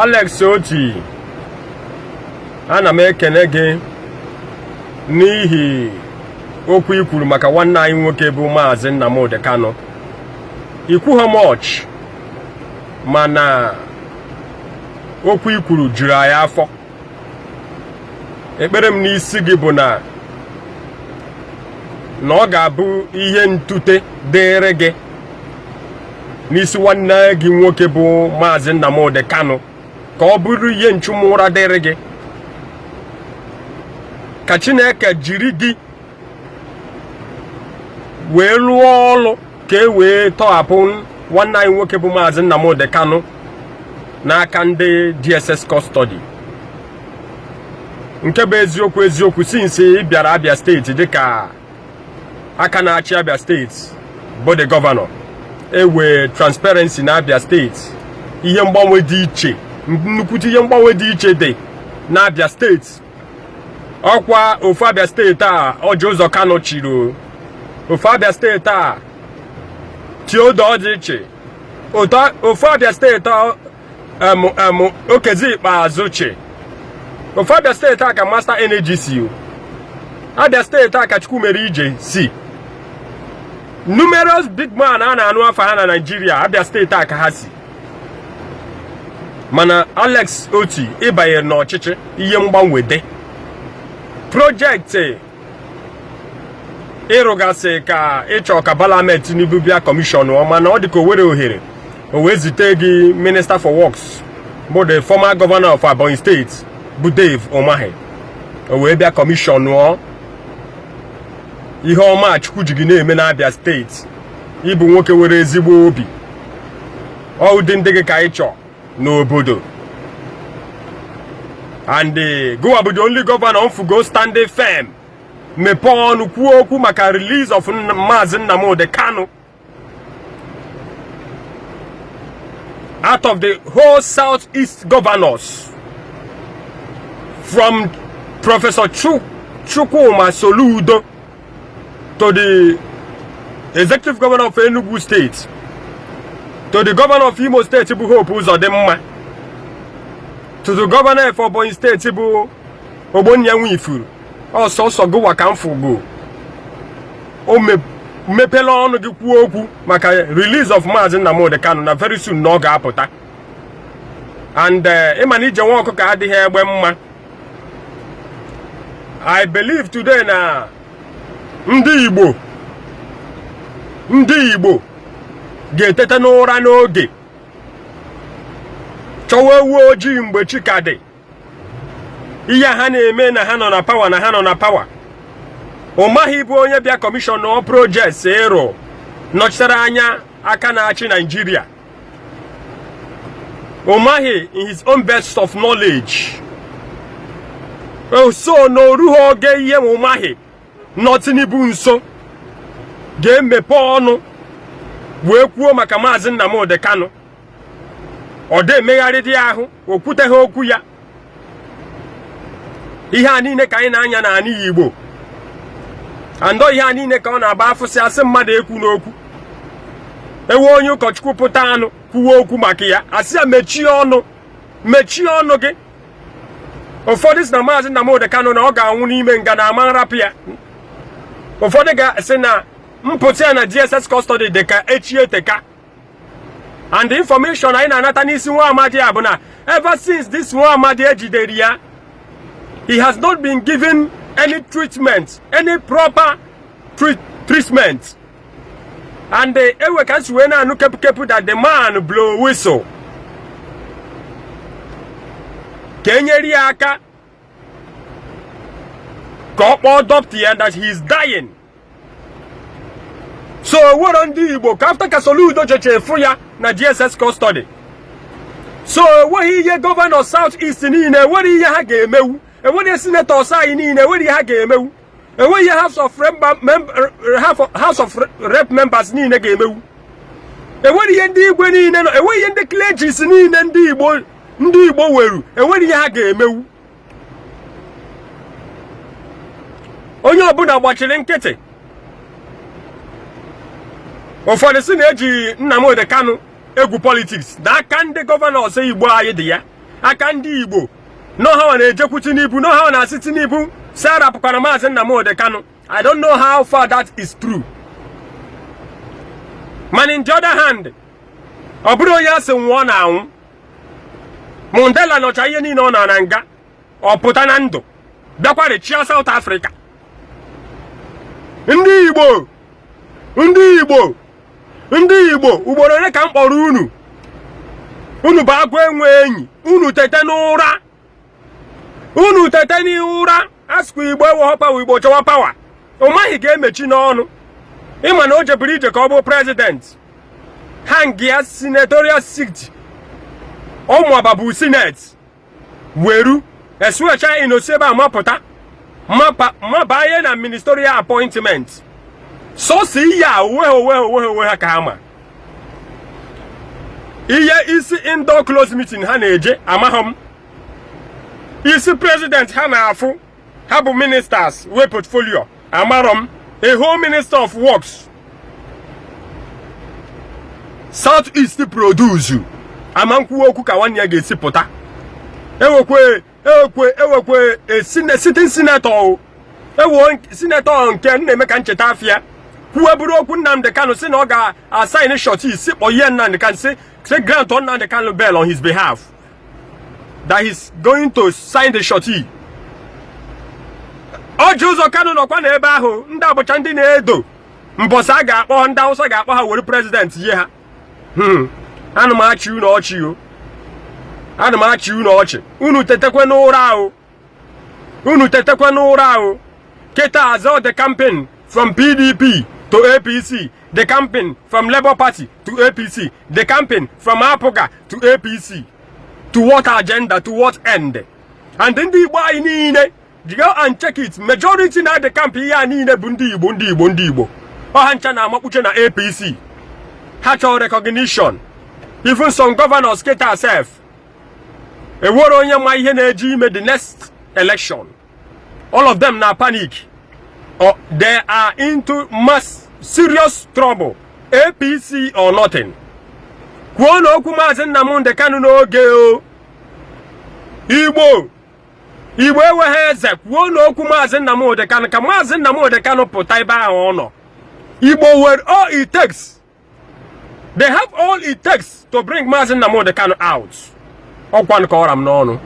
Alex Otti, ana m ekene gị n'ihi okwu i kwuru maka nwanne anyị nwoke bụ Maazị Nnamdi Kanu. I kwughọ much, mana okwu i kwuru juru anyị afọ. Ekpere m n'isi gị bụ na na ọ ga-abụ ihe ntute dịrị gị n'isi nwanne gị nwoke bụ Maazị Nnamdi Kanu, ka ọ bụrụ ihe nchụmụra dịrị gị, ka Chineke jiri gị wee lụọ ọlụ ka e wee tọhapụ nwanne anyị nwoke bụ Maazị Nnamdi Kanu n'aka ndị DSS custody. Nke bụ eziokwu eziokwu, since ị bịara Abia steeti dịka aka na-achị Abia steeti bụ the governor, ewe transparency na Abia steeti, ihe mgbanwe dị iche, nnukwute ihe mgbanwe dị iche dị na Abia steeti. Ọkwa ofu Abia steeti a Orji Uzor Kalu chịrị, ofu Abia steeti a Theodore Orji chị, ofu Abia steeti em Okezie Ikpeazu chị, ofu Abia steeti a ka Master Energy si, Abia steeti a ka Chukwumerije si. Numerous big man a na-anụ afa ha na Nigeria, Abia steeti a ka ha si. Mana Alex Otti, ịbanye n'ọchịchị, ihe mgbanwe dị. Project ịrụgasị ka ịchọ ka Bola Ahmed Tinubu bịa commission, mana ọ dị ka o were ohere o wee zite gị Minister for Works bụ the former governor of Ebonyi State bụ Dave Umahi, o wee bịa commission ihe ọma Chukwu ji gị na-eme n'Abia steeti. Ịbụ nwoke nwere ezigbo obi, ọ ụdị ndị gị ka ị chọọ n'obodo. And gụwa bụ the only governor m fụgo standing firm, mepee ọnụ kwuo okwu maka release of Maazị Nnamdi Kanu out of the whole South-East governors, from Professor Chukwuma Soludo to the executive governor of Enugu State to the governor of Imo State bụ Hope Uzodimma to the governor of Ebonyi State bụ Ogbonnia Nwifuru. Ọsọsọ gụwa ka m fụgo o mepela ọnụ gị kwuo okwu maka release of Maazị Nnamdi Kanu na very soon na ọ ga-apụta. And ịma na ije nwa ọkụkọ adịghị egbe mma. I believe today na ndị Igbo ga-etete n'ụra n'oge, chọwa ewu ojii mgbe chi ka dị. Ihe ha na-eme na ha nọ na power, na ha nọ na power. Umahi bụ onye bịa commission project ịrụ nọchitere anya aka na-achị Naijiria. Umahi, in his own best of knowledge, so na orughị oge ihe Umahi nọ Tinubu nso ga-emepe ọnụ wee kwuo maka Maazị Nnamdi Kanu. Ọ dị emegharị dị ahụ, o kwuteghị okwu ya. Ihe a niile ka anyị na-anya n'ala Igbo, andọ ihe a niile ka ọ na-agba afụsị asị mmadụ ekwu n'okwu. Ewe onye ụkọchukwu pụta anụ kwuwe okwu maka ya, asị ya mechie ọnụ, mechie ọnụ gị. Ụfọdụ si na Maazị Nnamdi Kanu na ọ ga-anwụ n'ime nga na ama nrapụ ya. Ụfọdụ ga-asị na mpụta ya na DSS custody dị ka echi eteka. And the information anyị na-anata n'isi nwa amadi a bụ na ever since this nwa amadi ejidere ya, he has not been given any treatment, any proper treatment. And ewe ka nsi wee na-anụ kepukepu that the man blow whistle ka enyere ya aka ka ọ kpọọ doctor ya that he is dying. So wero ndị Igbo ka after ka Soludo cheche fụ ya na DSS custody, so enweghị ihe governor South East niile enwere ihe ha ga-emewu, enweghị senators anyị niile enwere ihe ha ga-emewu, enweghị ihe House of Rep members niile ga-emewu, enwere ihe ndị igwe niile nọ, enweghị ihe ndị clergies niile ndị Igbo weru, enwere ihe ha ga-emewu. Onye ọbụla gbachiri nkịtị. Ụfọdụ si na-eji Nnamdi Kanu egwu politics n'aka ndị governors Igbo anyị dị ya. Aka ndị Igbo n'ọha na-ejekwu Tinubu, n'ọha na-asị Tinubu si arapụkwara Maazị Nnamdi Kanu. I don't know how far that is true. Mana in the other hand, ọ bụrụ onye asị nwụọ na anwụ, Mandela nọcha ihe niile ọ nọ na nga, ọ pụta na ndụ, bịakwara chia South Africa. Ndị Igbo, ndị Igbo, ndị Igbo, ugboro ole ka m kpọrọ unu? Unu bụ agụ enwe enyi. Unu tete n'ụra, unu tete n'ụra. Asịkwa Igbo eweghọ power, Igbo chọwa power. Ọ maghị ga-emechi n'ọnụ ịma na o jeburu ije ka ọ bụ president hang ya senatorial seat. Ụmụaba bụ senate weru esuecha inosi ebe a mapụta mabanye na ministerial appointment. Sọsọ ihe a, onwe ha, onwe ha, onwe ha, onwe ha ka ha ma ihe isi indoor close meeting ha na-eje. Amaghị m isi president ha na-afụ. Ha bụ ministers wee portfolio. Amarọ m a whole minister of works, South East produce ama nkwuwa okwu ka nwanne ya ga-esi pụta. Ewekwe, ewekwe, ewekwe sitting senator, ewo senator nke m na-eme ka ncheta afịa kwuwe bụrụ okwu Nnamdi Kanu, si na ọ ga-asign surety, si kpọ ihe Nnamdi Kanu, si grant Nnamdi Kanu bail on his behalf, that he's going to sign the surety. Orji Uzor Kalu nọkwa n'ebe ahụ. Ndị abụcha ndị na-edo mbọsị a ga-akpọ ndị Hausa, ga-akpọ ha were president ye ha. Ana m achị unu ọchị o, ana m achị unu ọchị. Unu tetekwe n'ụra ahụ, unu tetekwe n'ụra ahụ. Kịta azọ the campaign from PDP to APC, the campaign from Labour Party to APC, the campaign from APGA to APC. To what agenda? To what end? And ndị Igbo anyị niile, go and check it, majority na the camp ihe a niile bụ ndị Igbo, ndị Igbo, ndị Igbo. Ọha ncha na-amakpuche na APC. Ha chọrọ recognition. Even some governors kịta sef, ewere onye ma ihe na-eji ime the next election, all of them na panic or they are into mass serious trouble. APC or nothing. Kwuo na okwu Maazị Nnamdi Kanu n'oge o. Igbo, Igbo enweghị eze. Kwuo na okwu Maazị Nnamdi Kanu, ka Maazị Nnamdi Kanu pụta ebe ahụ ọ nọ. Igbo were all it takes. They have all it takes to bring Maazị Nnamdi Kanu out. Ọkwa nke ọra m n'ọnụ.